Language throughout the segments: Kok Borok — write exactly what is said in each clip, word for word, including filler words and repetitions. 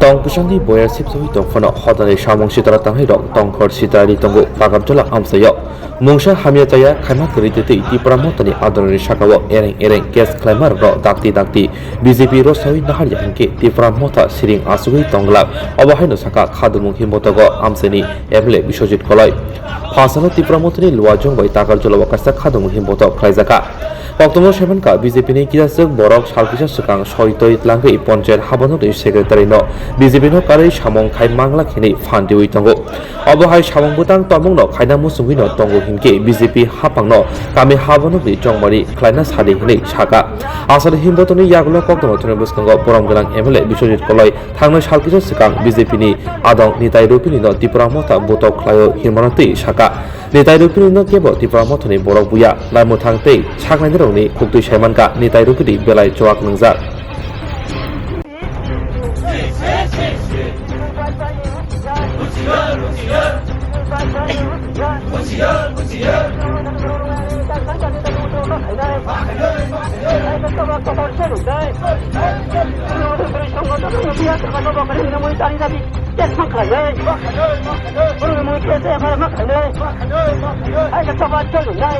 Tong bwsangni boyar sipsoi tong phano hodani samung sitara tangnai rok tongkhor sitari tongo Takarjala amchaio. Mungsa hamya chaya khaima kwrwi twi twi Tipra Mothani adoroni sakao ereng ereng case khlaima rokno dakti dakti B J P rosoi naharya hinkhe Tipra Motha siring achugwi tongglak. Obo haino sakha Khadumung Himbotogo amchaini M L A Biswajit Koloi. Phasano Tipra Mothani Luajong bai Takarjala o kaisa Khadumung Himboto khlaijakha. Koktwma saimankha B J P ni kisaswk borok sal kisa swkang soi toi tlangwi ponchayat habanokni secretary no B J P no karwi samung khai manglak hinwi phan riwi tongo. Obo hai samung bwtang tongmungno khaina muchungwino tongo hinkhe B J P haphangno kami habanokni chongmani khlaina sadi hinwi sakha. Aswk Himbotoni yagulo koktwma thani bwskango borom gwnang M L A Biswajit Koloi thangnai sal kisa swkang B J P ni adong Nitai Rupini no Tipra Motha botok khlaio hinmano twi sakha. Nitai Rupini no kebo Tipra Mothani borok buya, naimwthang tei saknainirokni khuktwi saimankha Nitai Rupini belai chuak nwngjak. Tes ma khlainai. Borokni mui khe se F I R ma khlainai. Hai khe choba cholinai.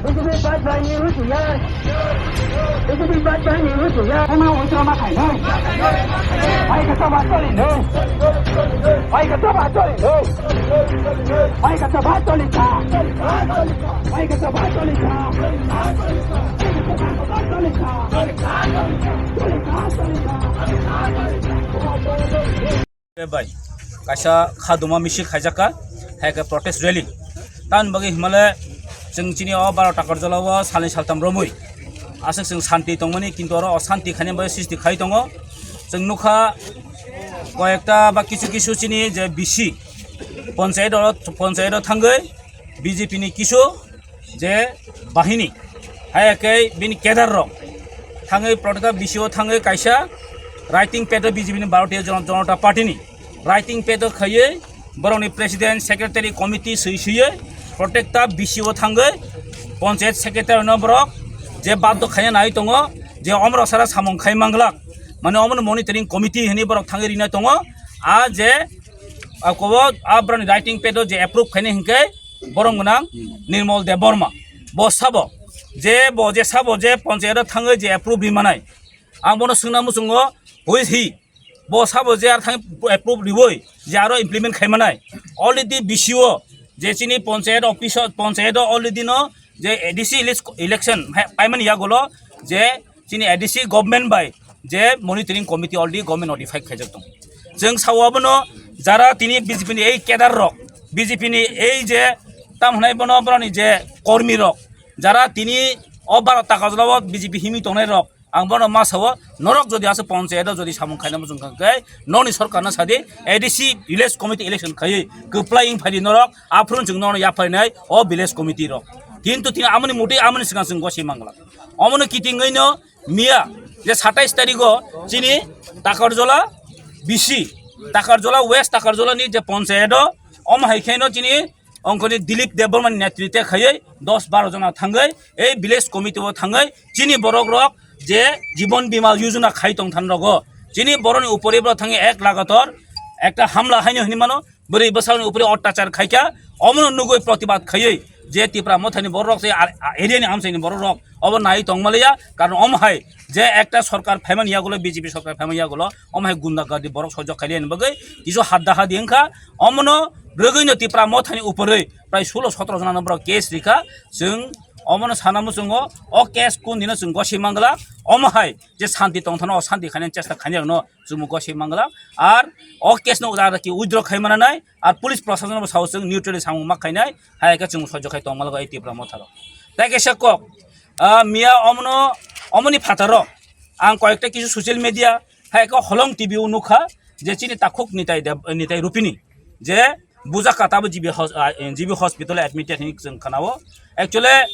B J P bad bai ni husiar. B J P bad bai ni husiar. Ema withdraw ma khainai. Hai khe choba cholinai. Hai khe choba cholinai. Hai khe choba cholinai. Hai khe choba cholinai. Bai kaisa khaduma misil khaijakha, hai khe protest rally. Tamoni bagwi himale chwng chini o baro Takarjala o salni saltam romwi aswk chwng santi tongmani, kintu oro osanti khaina bagwi sristi khai tongo. Chwng nukha koyekta ba kisu kisu chini je B C ponchayat oro, ponchayat o thangwi B J P ni kisu je bahini, hai khe bini kedar rok thangwi protector B C O thangwi kaisa writing pad o B J P ni Bharatiya Jan-, Janata Party ni writing pad o khaiwi borokni president, secretary, committee swi swiwi protector B C O thangwi panchayat secretary no borok je baddo khaina nai tongo je omrok sara samung khai manglak, mane omono monitoring committee hinwi borok thangwi rina tongo. A je a kobo a borokni writing pad o je approve khaina hinkhe borom gwnang Nirmal Debbarma. Bo sabo je, bo je sabo je ponchayat o thangwi je approve ri manai. Ang bono swngna muchungo, who is he? Bo sabo je ar thang approve riwi je aro implement khai manai. Already B C O je chini ponchayat office o, ponchayat o already no je A D C elec-, election hai paimani yagulo je chini A D C government bai je monitoring committee already government notified khaijak tongo. Chwng sao abono jara tini B J P ni ei cadre rok, B J P ni ei je tam hwnai bono boroni je kormi rok, jara tini o baro Takarjala o B J P himwi tongnai rok, ang bono ma sao, norok jodi aswk ponchayat o jodi samung khaina muchung kha khe noni sorkar no sadi A D C village committee election khaiwi kwplai wng phaidi norok, aphuru chwng nono yapharinai o village committee rok. Kintu tini amoni mutwi amoni swkang chwng gosai mangla. Omono kitingwi no miya je satais tarigo chini Takarjola B C, Takarjola West, Takarjola ni je ponchayat o, omo hai khe no chini ongkoni Dilip Debbarma ni netrite khaiwi dos baro jona thangwi ei village committee o thangwi chini borok rok je Jibon Bima Yojana khai tong than rogo chini boroni upori borok thangwi ek lagator ekta hamla haino hinwi mano, bwrwi bwsakni upori ottachar khaikha, omono nugwi protibad khaiwi je Tipra Mothani borok rok se ar-, a-, area ni amchaini borok rok obo nai tongmaliya, karon omo hai je ekta sorkar phaimani yagulo, B J P sorkar phaimani yagulo, omo hai gunda gardi borok sojok khailiyani bagwi kisu hadda hadi wngkha, omono rwgwino Tipra Mothani upori prai sulo sotro jona no borok case rikha, chwng omono sana muchungo, o case kun dino chwng gosai mangla, omo hai je santi tongthano o santi khainani chesta khainai rokno chwngbo gosai mangla, ar o case no jara ki withdraw khai mananai, ar police proshashan bo sao chwng neutrally samung ma khainai, hai khe chwng sojok khai tongmalago ei Tipra Motharo. Tai kaisa kok, ah, miya omono, omoni phataro ang koyekta kisu social media, hai khe Holong T V o nukha, je chini takhuk Nitai Deb-, Nitai Rupini, je bujak ka tabo G B hos-, ah, G B hospital admitted hinwi chwng khanao. Actually,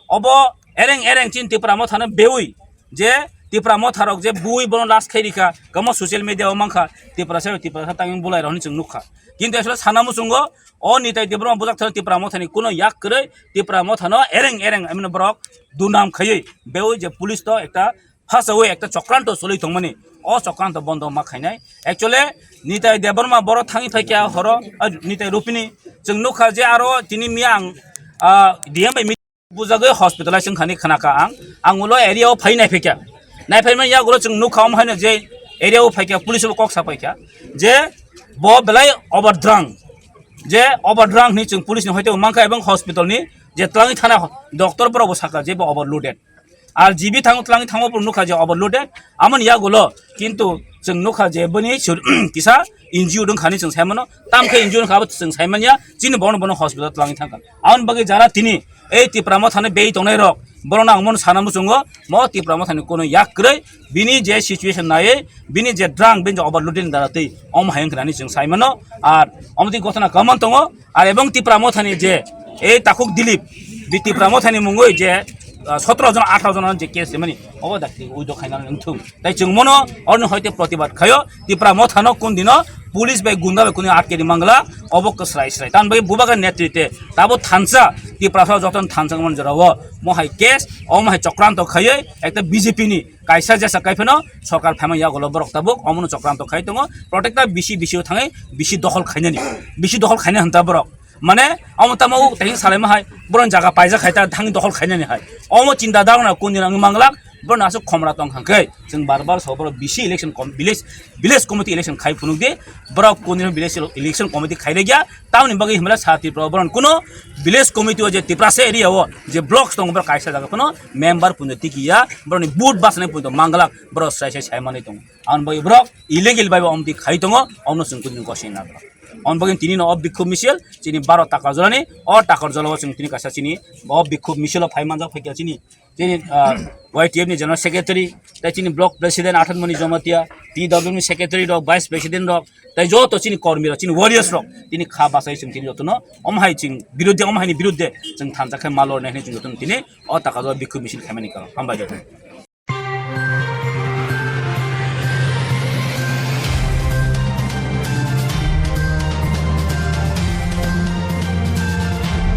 obo ereng ereng chini Tipra Mothano beui, je Tipra Motharok je bui bono last khai rikha, kamo social media o mankha, Tiprasa, Tiprasa tangwi bulai rok hinwi chwng nukha. Kintu actually sana muchungo, o Nitai Debbarma bujak thani Tipra Mothani kuno yak kwrwi, Tipra Mothano ereng ereng, I mean, borok dunam khaiwi, beui je police to ekta phasawi ekta chokranto choli tongmani, o chokranto bondo ma khainai. Actually, Nitai Debbarma boro thangwi phaikha horo, ah, Nitai Rupini, chwng nukha je aro tini miyang, ah, D M bai bujagwi hospitalize wngkhani khnakha ang, ang ulo area o phai naiphaikha. Naiphaimani yagulo chwng nukha omo haino je area o phaikha, police bo kok sa paikha je bo belai overdrang, je overdrang hinwi chwng police ni hoite mankha, ebong hospital ni je twlangwi thana doctor borok bo sakha je bo overloaded. Ar G B thango, twlangwi thango bo nukha je overloaded. Amoni yagulo kintu chwng nukha je bini sur-, kisa injured wngkhani chwng saimano. Tamkhe injured wngkha abo chwng saimanya, chini bono bono hospital twlangwi thangkha. Aboni bagwi jara tini ei Tipra Mothano bei tongnai rok, borokno ang bono sana muchungo, mo Tipra Mothani kuno yak kwrwi, bini je situation naiwi, bini je drang, bini je overloading dara twi, omo hai wngkha hinwi chwng saimano. Ar omo twi gotona kwbangma tongo, ar ebong Tipra Mothani je ei takhuk Dilip, bi Tipra Mothani mungwi je, ah, sotro jon, atharo jon je case rimani, obo dakti withdraw khaina wngthung. Tai chwng mono oroni hoite protibad khaio, Tipra Mothano kun dino police bai gunda bai kunu atke ri mangla, obo kwsrai srai. Tan bai bubagra netrite tabo thansa, Tiprasa joton thansa mon jorao, mo hai case, omo hai chokranto khaioi, ekta B J P ni kaisa jesa kaiphano sorkar phaima yagulo borok tabuk omono chokranto khai tongo. Protecta bisi bisi o thangai bisi dokhol khainani. Bisi dokhol khaina hwnta borok. Mane omo tamo tei salaima hai borok jaga paijak khai ta thang dokhol khainani hai. Omo chinta dagna kun dina wng manglak borok asuk khomra tong kha khe chwng bar bar so borok bisi election com-, village, village committee election khai phunuk di borok kun dina village election committee khai rega. Tamoni bagwi himla sa Tripura borok kuno village committee o je Tiprasa area o je blocks tongo borok kaisa jaga phano member puno tiki ya, borokni vote basnai puno manglak borok sai sai sai manwi tongo. Aboni bagwi borok illegal bai omti khai tongo, omno chwng kudini gosai na borok. Aboni bagwi tini no o bikhub misil chini baro Takarjolani, o Takarjola o chwng tini kaisa chini o bikhub misil o phai manjak phaikha chini Chini, ah, Y T F ni General Secretary, tei chini Block President Athanmoni Jamatia, P W ni Secretary rok, Vice President rok, tei joto chini kormi rok, chini warriors rok, tini kha bachai chwng tini jotono, omo hai chwng biruddhe, omo haini biruddhe chwng thansa khe ma lornai hinwi chwng jotono tini o taka o bikhub misil khaimani karon. Hambai jotono.